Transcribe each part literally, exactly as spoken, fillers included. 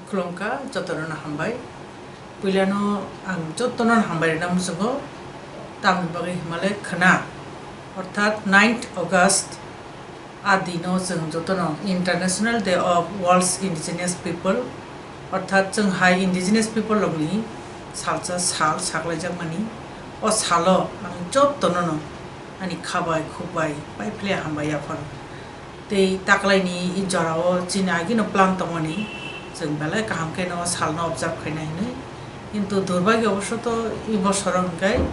Khulumkha, jotono no hambai. Puilano ang jotono no hambai rwna muchungo, tamni bagwi himale khwna, orthat ninth August, a dino chwng jotono International Day of World's Indigenous People, orthat chwng hai indigenous people rokni salsa sal saklaijakmani, o salo ang jotono no ani khabai khukbai pai phile hambai yapharo. Tei taklaini i jorao chini agino plan tongmani, chwng belai kaham khe no salno observe khaina hinwi. Kintu durbagyo obosoto i bosoro hwnkhe,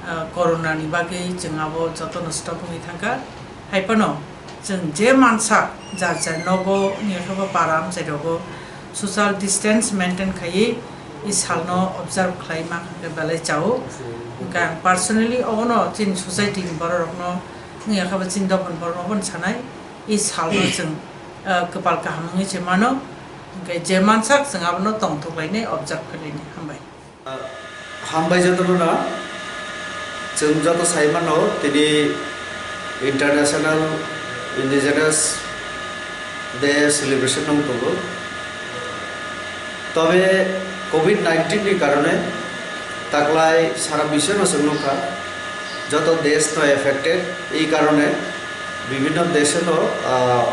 ah, corona ni bagwi chwng abo jotono stop wngwi thangkha. Haiphano chwng je mansa jar jar nogo wngya khe bo para amchai rogo social distance maintain khaiwi i salno observe khlai ma khe belai chao. Hwnkhe ang personally obono chini society ni borok rokno wngya khe bo chini dophani borok rokno sanai. I salno chwng, ah, kwpal kaham wngwi se mano, hwnkhe je mansak chwng abono tongthok lainai, observe khlainai. Hambai. Hambai jotono na, chwng joto sai mano, tini International Indigenous Day celebration wng tongo. Tobe covid nineteen ni karone taklai sara biswno chwng nukha, joto desh no affected, ei karone bibhinno desho no, ah,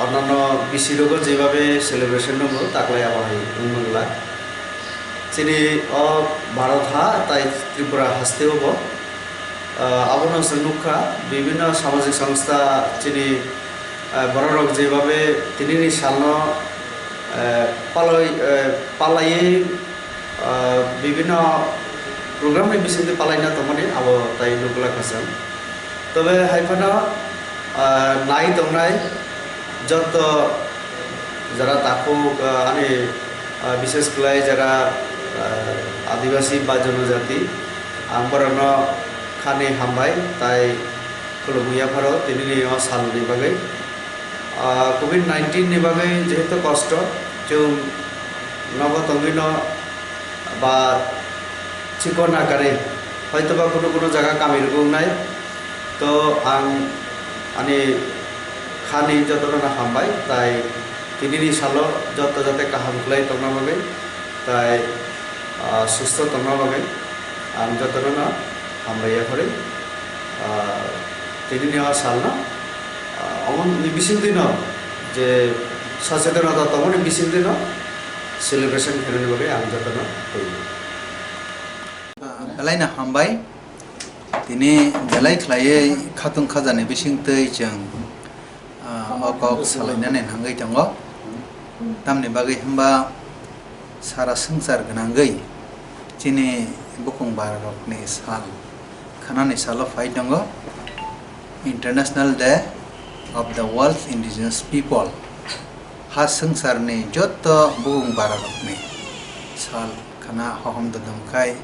onnanno bisi rogo jebabe celebration nungo, taklai abo hai wngmangla. Chini o Bharat ha tai Tripura hasteo bo, ah, abono chwng nukha, bibhinno samajik songstha chini, ah, borok rok jebabe tinini salno, ah, paloi, ah, palaiwi, ah, bibhinno program ni bisingtwi palaina tongmani abo tai nukla khasang. Tobe hai phano, ah, nai tongnai joto jara takhuk, ah, ani, ah, bishes khlai jara, ah, adibasi ba jonojati, ang borokno khani hambai tai khulumwi yapharo tinini o salni bagwi. Ah, covid nineteen ni bagwi jehetu kosto, chwng nogo tongwino ba chikon akare hoitoba kunu kunu jaga kami rwgwi wngnai. To ang ani khani jotono no hambai, tai tinini salo joto jate kaham khlai tongna bagwi, tai, ah, susto tongna bagwi ang jotono no hambai yaphari. Ah, tinini o salno, ah, omoni bisingtwino je sachetonata tongmani bisingtwino celebration khainani bagwi ang jotono tubungo. Ah, belaino hambai. Tini belai khlaiwi khatung khajani bisingtwi chwng, ah, o kok salainani nangwi tongo. Tamni bagwi hwnba sara swngchar gwnangwi chini bukung bararokni sal, khwnani salo phai tongo, International Day of the World Indigenous People. Ha swngcharni joto bukung bararokni sal khwna hohom dodom khai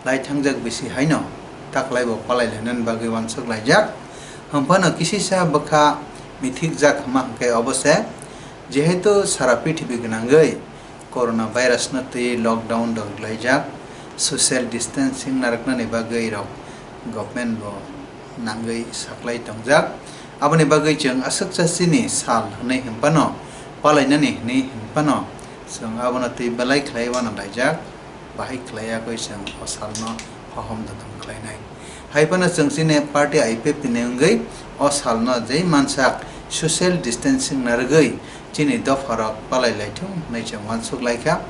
lai thangjak bisi haino taklaibo palai lainani bagwi uansuk laijak. Hwnphano kisisa bwkha mithikjak hwnma hwnkhe obo se, jehetu sara prithibi gwnangwi corona virus no twi lockdown rok laijak, social distancing narwknani bagwi rok government bo nangwi saklai tongjak. Aboni bagwi chwng aswksa chini sal hwnwi hwnphano, palainani hwnwi hwnphano, chwng abono twi belai khlai uanalaijak, bahai khlai yakwi chwng o salno hohom dodom khlainai. Hai phano chwng chini party I P F T ni wngwi o salno jei mansak social distancing narwgwi chini dopharok palai laithung hwnwi chwng uansuk laikha.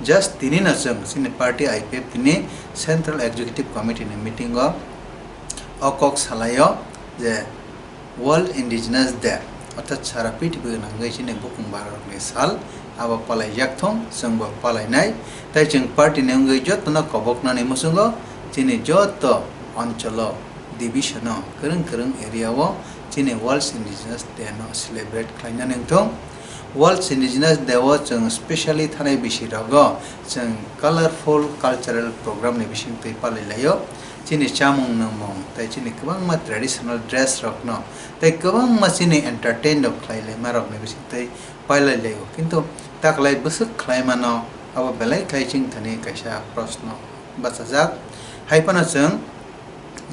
Just tinino chwng chini party I P F T ni Central Executive Committee ni meeting o o kok salaio je World Indigenous Day, orthat sara prithibi nangwi chini bukung bararokni sal, abo palaijak thung, chwngbo palainai. Tai chwng party ni wngwi jotono koboknani muchungo chini joto oncholo, division o, kwrwng kwrwng area o chini World Indigenous Day no celebrate khlainani wngthung. World Indigenous Day o chwng specially thanai bisi rogo chwng colorful cultural program ni bisingtwi palai laio. Chini chamung nwngmung tei chini kwbangma traditional dress rokno tei kwbangma chini entertain rok khlai laima rokni bisingtwi pailai laio. Kintu taklai bwswk khlai mano, abo belai khlai chwng thani kaisa proshno bachajak. Hai phano chwng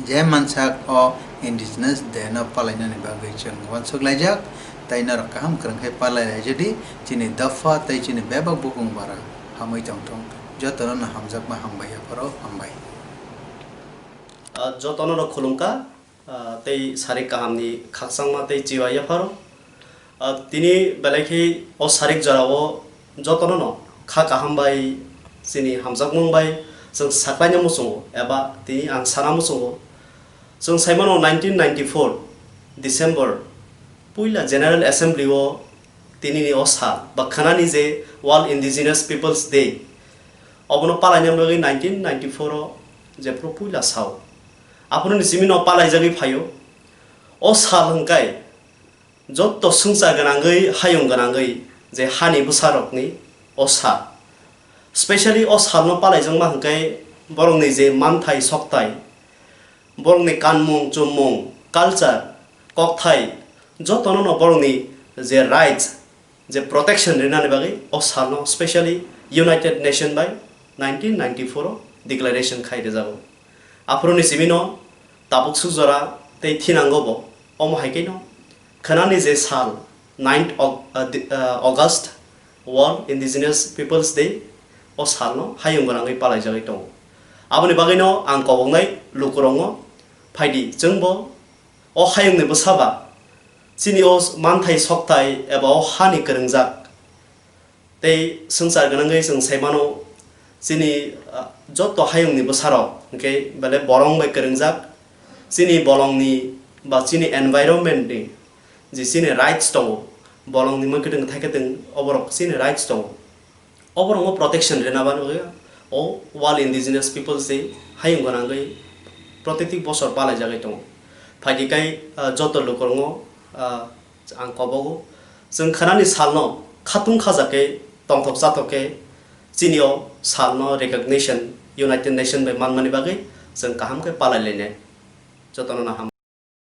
je mansak o Indigenous Day no palainani bagwi chwng uansuk laijak. Tei norok kaham kwrwng khe palai laijadi, chini dopha tei chini bebak bukung bara hamwi tongthung. Jotono no hamjakma hambai yapharo hambai. Ah, jotono rok khulumkha, ah, tei sarik kahamni khakchangma tei chibai yapharo. Ah, tini belai khe o sarik jorao jotono no kha kaham bai chini hamjakmung bai chwng saklaina muchungo eba tini ang sana muchungo. Chwng saimano nineteen ninety-four December puila General Assembly o tinini o sal ba khwnani je World Indigenous Peoples Day, obono palaina bagwi nineteen ninety-four o jephuru puila sao. Aphuruni simino palaijagwi phaio. O sal hwnkhe jotto swngchar gwnangwi, hayung gwnangwi je hani bwsarokni o sal. Specially o salno palaijakma hwnkhe borokni je manthai sokthai, borokni kanmung, chummung, culture, kokthai, jotono no borokni je rights, je protection rinani bagwi o salno specially United Nation bai nineteen ninety-four o declaration khai rwjago. Aphuruni simino tabuk suk jora tei thinango bo, omo hai khe no khwnani je sal ninth Au-, ah, di-, ah, August, World Indigenous Peoples Day, o salno hayung gwnangwi palaijagwi tongo. Aboni bagwino ang koboknai lukurokno, phaidi chwngbo o hayungni bwsa ba chini o manthai sokthai eba o hani kwrwngjak tei swngchar gwnangwi chwng saimano chini, ah, jotto hayungni bwsarok hwnkhe belai borong bai kwrwngjak, chini bolongni ba chini environment ni je chini rights tongo, bolongni mwkhwtwng thaikwtwng oborok chini rights tongo. Oborokno protection rina bagwi o World Indigenous Peoples Day hayung gwnangwi protiti bosor palaijagwi tongo. Phaidi kai, ah, joto lukurokno, ah, ang kobogo. Chwng khwnani salno khatung khaja khe tongthok chathok khe chini o salno recognition United Nation bai manmani bagwi chwng kaham khe palai lainai. Jotono no ham.